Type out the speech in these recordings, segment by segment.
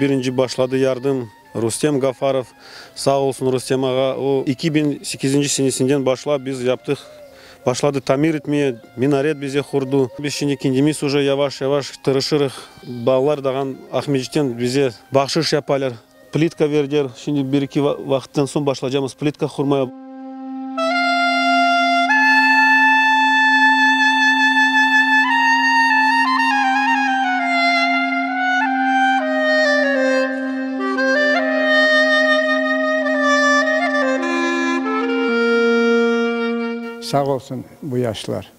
Birinci başladı yardım Rustem Gafarov, sağ olsun Rustem ağa, o 2008 senesinden başlap biz yaptıq, başladı tamir etmeye, minaret bize qurdu. Biz şimdi kendimiz uje yavaş-yavaş tırışırıq, balalar dağan Aqmescitten bize bahşış yapalar, plitka berdiler, şimdi bir-eki vaqıttan soñ başlaycamız plitka qurmaya. Sağ olsun bu yaşlar.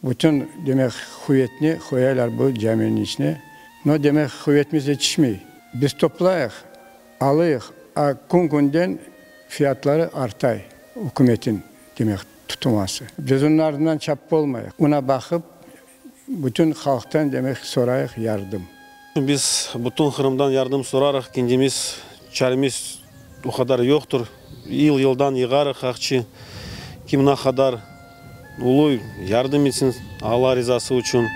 Bütün, demek, quvetni qoyalar bu caminiñ içine. No, demek, quvetimiz yetişmey. Biz toplayıq, alıyıq, a kün-künden fiyatları artay, ükümetin, demek, tutuması. Biz onıñ ardından çapıp olmayıq. Ona baqıp, bütün halqtan, demek, sorayıq yardım. Biz bütün Qırımdan yardım sorarıq, kendimiz çaremiz o qadar yoqtır. Yıl-yıldan yığarıq aqçı, kim ne qadar. Uluy yardım etsin, Alla rizası içün.